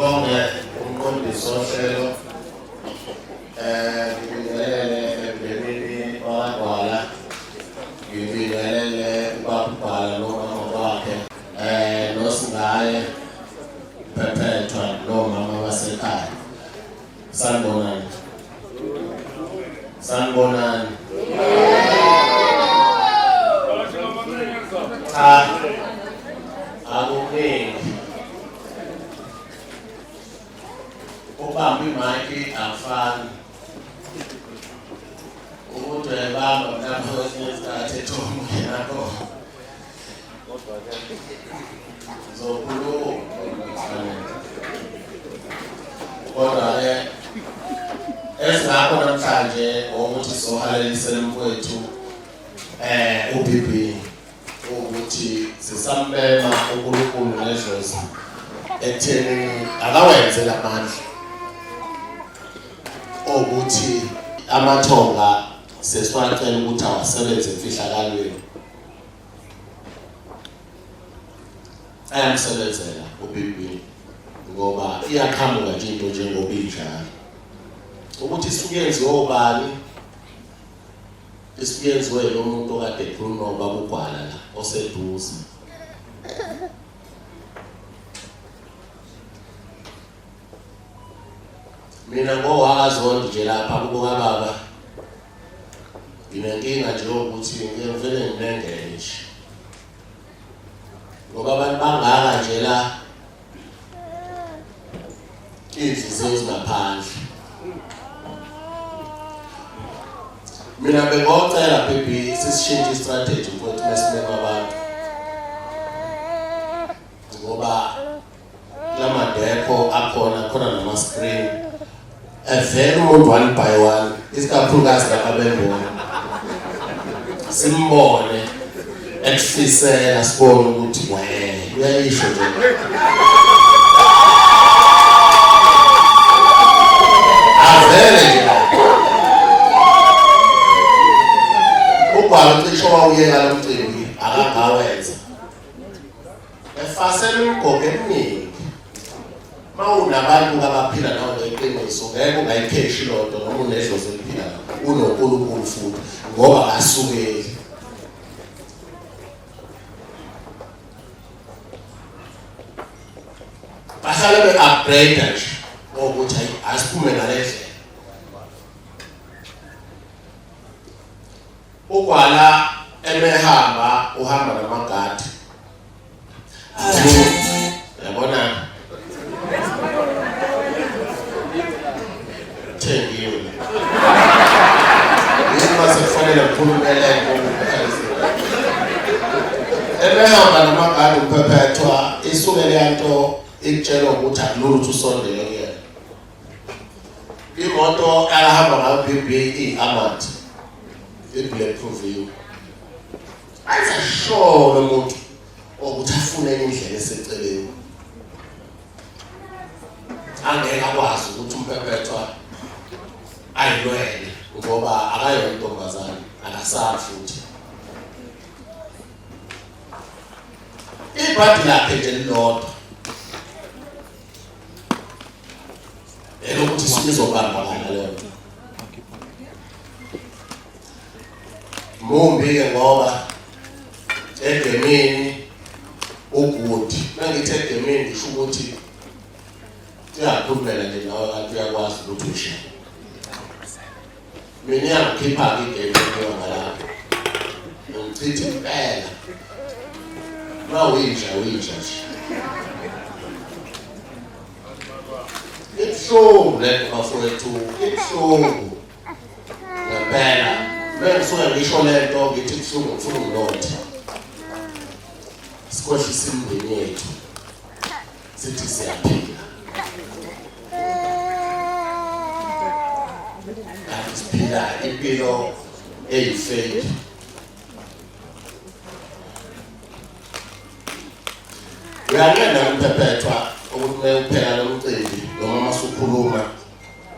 Ngibonge umqondisi wohlelo ngibingelele emndenini wakwaGwala, ngibingelele ubaba uGwala nomama wakhe noSingaye Phephethwa nomama basekhaya. Sanibonani. Sanibonani. Cha. Akuningi. Ubamba imayiki akufani. Umuntu uyayibamba mhlawumbe kwesinye isikhathi ethomu yakho. Ngizokhuluma. Kodwa-ke esingakho namhlanje ukuthi sizohalalisela umfowethu uBB ukuthi sisambema uNkulunkulu nedlozi ekutheni akawenze lamandla okuthi amathonga sesiwacela ukuthi awasebenze emfihlakalweni ayamsebenzela uBB ngoba iyaqhamuka nje into njengoba injalo ukuthi isuke yenziwe obani isuke yenziwe lo muntu okade ekhuluma ubaba uGwala la oseduze. Mina ngowakaZondi nje lapha kubo kababa nginenkinga nje yokuthi ngike ngivele nginengene nje ngoba abantu bangaka nje la iy'nhliziyo zingaphandle. Mina bengocela baby sisishintshe i-strategy mfowethu mesimema abantu ngoba lamadekho akhona khona nama-screen evele umuntu one by one isikakhulukazi laba bembona simbone ekufisela sibone ukuthi we uyayisho nje avele nje ubhalo cishe wawuyeka lo mcimbi akangawenza efasela imigogo eminingi. Uma unabantu abaphila nawe ngeqiniso ngeke ungayikheshi loo nto noma unedlozi eliphila unoNkulunkulu futhi ngoba akasukeli. Bahlale be-upgrade nje ngokuthi hayi asiphume ngale ndlela. Ugwala emehamba uhamba namagadi. Yabona thengiwe. Yini mase kufanele ngikhulume lento Emehamba namagadi uphephethwa isuke leya nto ikutshela ukuthi akulula ukuthi usondele kuyena. Imoto akahamba ngayo BB i-Amarth i-black proviwe. Ayisasholo umuntu ukuthi afune enye indlela eseceleni. Angeke akwazi ukuthi umphephethwa ayilwele ngoba akayona intombazane akasabi futhi. Ibhadi lakhe nje lilodwa elokuthi isizobamba ngaleyo nto. Mumbi-ke ngoba egemini ugood. Mangithi egemini ngisho ukuthi uyakhulumela nje nawe kanti uyakwazi ukuthi usho. Mina iyangikhipha-ke igame kuyo ngalapho. Ngichitha impela. Uma uyinja uyinja nje. Ibuhlungu le nto bafowethu, ibuhlungu. Ngempela. Bengisuke ngisho le nto ngithi ibuhlungu ngifuna umlotha. Sikhohlisa imindeni yethu. Sithi siyaphila. Kanti siphila impilo eyifake. Uyanqena umphephethwa ukuthi uma uphela lo mcimbi noma uma usukhuluma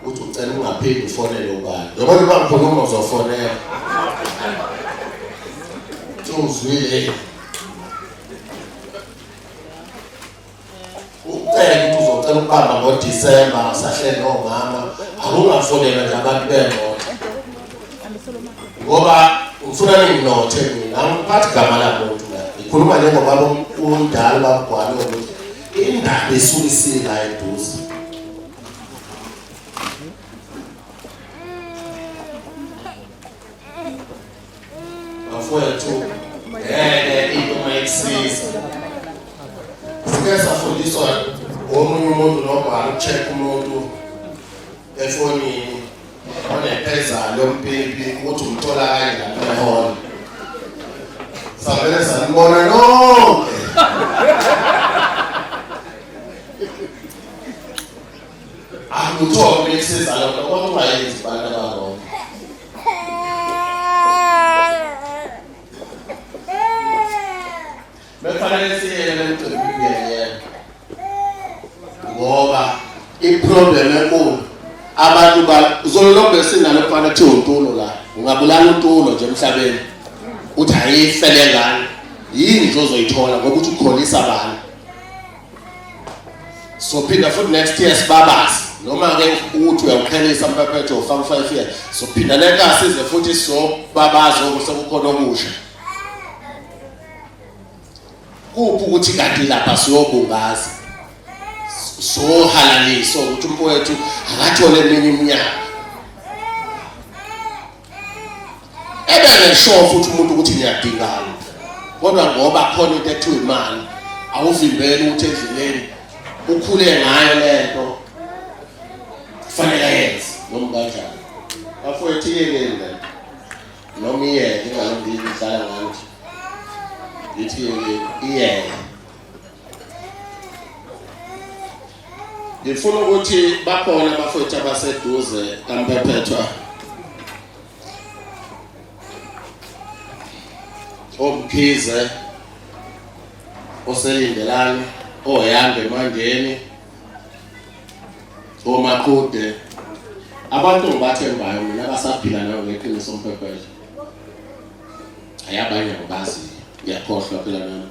uthi ucela ungaphinde ufonele ubani. Ngoba noma ngikhuluma uzofonela. Uthi uzwile. Ucela ukuthi Ngicela ukubamba ngoDisemba sahleli nomama, akungafonelwa nje abantu bemoto ngoba ngifuna ninginothe mina, angiphathi gama lamuntu la, ngikhuluma njengobaba omdala ubabugwalo ukuthi indaba isuke isila eduze. Bafowethu, ngeke into uma ikusiza. Sike safundiswa omunye umuntu nobhala uku-check umuntu efonini onephezalo yompipi ukuthi umthola kanjani ehholo. Savele sanibona nonke. Akutho bekusiza lokho kodwa ungayenzi abantu abarong. Bekufanele siyele lemcimbi kuyena ngoba iproblem enkulu abantu ba uzolokhu besinalo kufana kuthiwa untulo la ungabulala untulo nje emhlabeni uthi ayifele ngane yini nje ozoyithola ngoba uthi ukholisa abantu. Sophinda futhi next year sibabazi noma ke uthi uyawuqhelisa mpephetho ufaka u-5 year, sophinda leka size futhi sobabazi okusekukhona okusha. Kuphi ukuthi kanti lapha siyobungaza sohalaliswa ukuthi umfowethu akathole eminye iminyaka ebengesho futhi umuntu ukuthi ngiyadingana, kodwa ngoba khona into ekuthiwa imali awuvimbeli ukuthi endleleni ukhule ngayo lento kufanele ayenze noma kanjani. Bafowethu, iyekeni lento noma iyeke ingalokhu ngidlala ngayo nje, ngithi iyekeni iyeke. Ngifuna ukuthi bakhona abafowethu abaseduze kaMphephethwa oMkhize, oselindelani, oYambe eMandeni, oMaqhude, abantu engibathembayo mina abasaphila nayo ngeqiniso uMphephethwa. Ayabanye ngibazi, ngiyakhohlwa phela nami.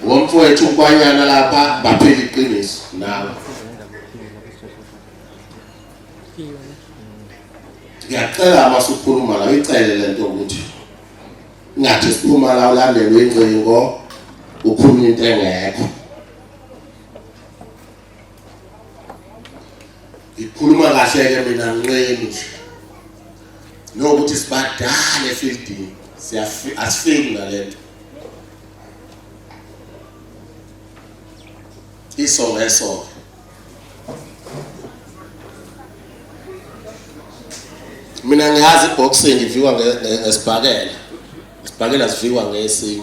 Womfowethu uNkwanyana lapha baphila iqiniso nawe. Ngiyacela uma usukhuluma la uyicele lento ukuthi ngathi siphuma la ulandelwe ingcingo ukhuluma into engekho. Ngikhuluma kahle ke mina nginqeni nje. Nokuthi sibadala efieldini asifiki ngalento. Iso ngeso. Mina ngiyazi iboxing ivikwa ngesibhakela. Isibhakela sivikwa ngesinye.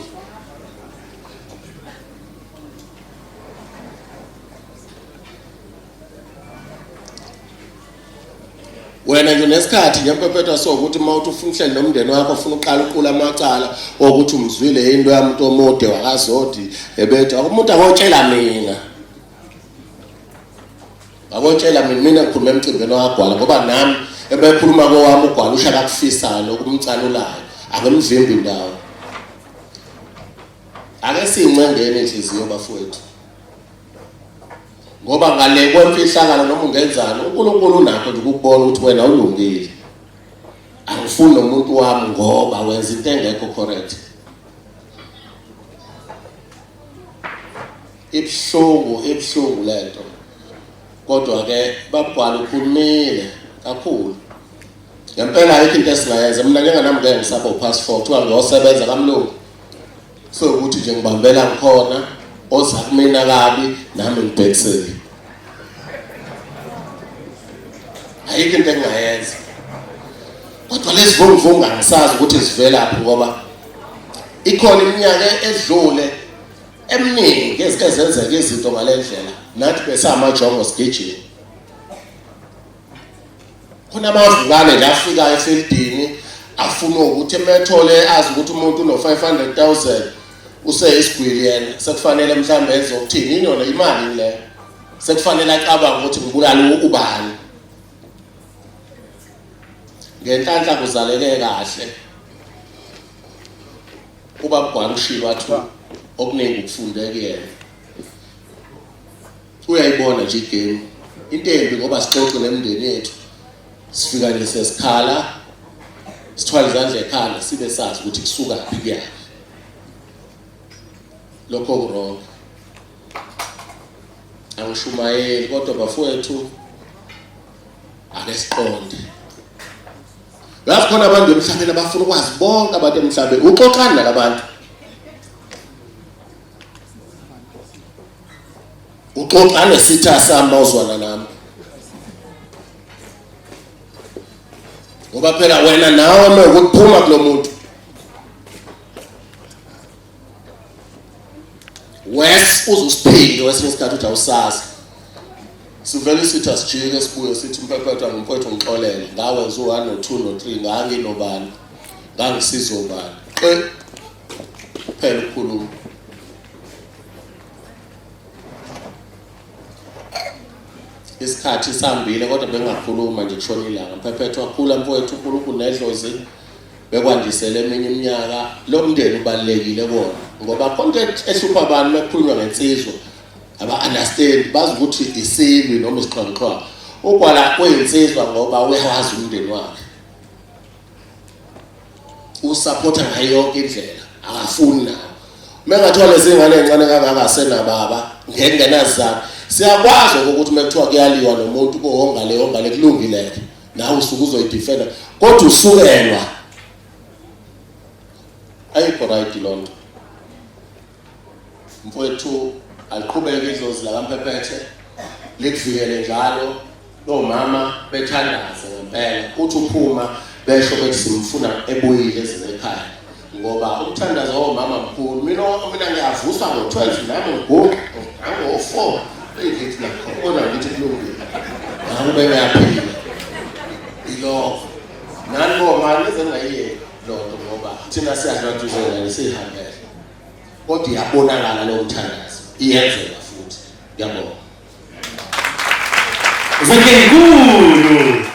Wena nje unesikhathi nje mpephetha so ukuthi uma uthi ufuna uhleli nomndeni wakho ufuna uqala uqula amacala okuthi umzwile into yamuntu omude wakazodi ebethi umuntu akotshela mina akotshela mina mina ngikhuluma emcimbini wakagwala ngoba nami ebekhuluma kowami ugwala usho akakufisayo okumcalulayo akemvimbi indawo. Ake siyincengeni inhliziyo bafowethu ngoba ngale kwemfihlakalo noma ungenzani uNkulunkulu unakho nje ukukubona ukuthi wena ulungile. Angifuni nomuntu wami ngoba wenza into engekho correct. Ibuhlungu ibuhlungu lento, kodwa ke babugwala ukhulumile kakhulu ngempela. Ayikho into esingayenza. Mina njenganami ngeke ngisaba upass 4 kuthiwa ngiyosebenza kamlungu, so ukuthi nje ngibambela ngikhona oza kumina kabi nami ngibhekisele, ayikho into engingayenza. Kodwa lezi vunguvungu angisazi ukuthi zivelaphi ngoba ikhona iminyaka edlule eminingi ezike zenzeka izinto ngale ndlela, nathi besamajongo sigijima khona amavukane nje afika efieldini afuna ukuthi emethole azi ukuthi umuntu uno-500,000 useyisigwili yena sekufanele mhlawumbe ezokuthini yini yona imali le sekufanele acabange ukuthi ngibulale ubani. Ngenhlanhla kuzaleke kahle ubaba Gwala ushilo wathi okuningi ukufunde kuyena. Uyayibona nje igame. Into embi ngoba sixoxe nemindeni yethu. Sifika nje sesikhala sithwala izandla ekhanda sibe sazi ukuthi kusuka phi kuyaphi. Lokho ku-wrong. Angishumayeli kodwa bafowethu ake siqonde. Uyazi khona abantu emhlabeni abafuna ukwazi bonke abantu emhlabeni. Uxoxani nalabantu? Uxoxa nesitha sami mawuzwana nami. Ngoba phela wena nawe mewukuphuma kulomuntu. Wes uzusiphinde wesinye isikhathi uthi awusazi. Sivele sithi asijike sibuye sithi mphephetha ngumfowethu ngixolele ngawenza u-1 no-2 no-3 nganginobani ngangisiza ubani qe kuphela ukukhuluma isikhathi sihambile kodwa bengakhuluma nje kushona ilanga mphephetho wakhula mfowethu uNkulunkulu nedlozi bekwandisele eminye iminyaka lo mndeni ubalulekile kuwona ngoba khona into ehlupha abantu mekukhulunywa ngensizwa aba-understand bazi ukuthi isilwi noma isixhwanguxhwangu ugwala kuyinsizwa ngoba uyawazi umndeni wakhe usaphotha ngayo yonke indlela akafuni nawo mengathiwa lezi ngane encane kangaka asenababa ngengenazizathu siyakwazi ukuthi uma kuthiwa kuyaliwa nomuntu kuhonga le honga le kulungile-ke nawe usuke uzoyidefenda kodwa usukelwa ayikho right loo nto mfowethu aliqhubeke idlozi lakaMphephethe likuvikele njalo lomama bethandaze ngempela uthi uphuma besho bethi simfuna ebuyile ezini ekhaya ngoba umthandazo womama mkhulu mina mina ngiyavuswa ngo-12 nami ngiguqa ngango-4 eyi ngithi nakho kodwa ngithi kulungile ngakube ngiyaphila ilokho nani boma nize ningayiyeki loo nto ngoba thina siyadwaduzela siyihambele kodwa iyabonakala leyo mthandazo iyenzeka futhi ngiyabonga Zenkulu.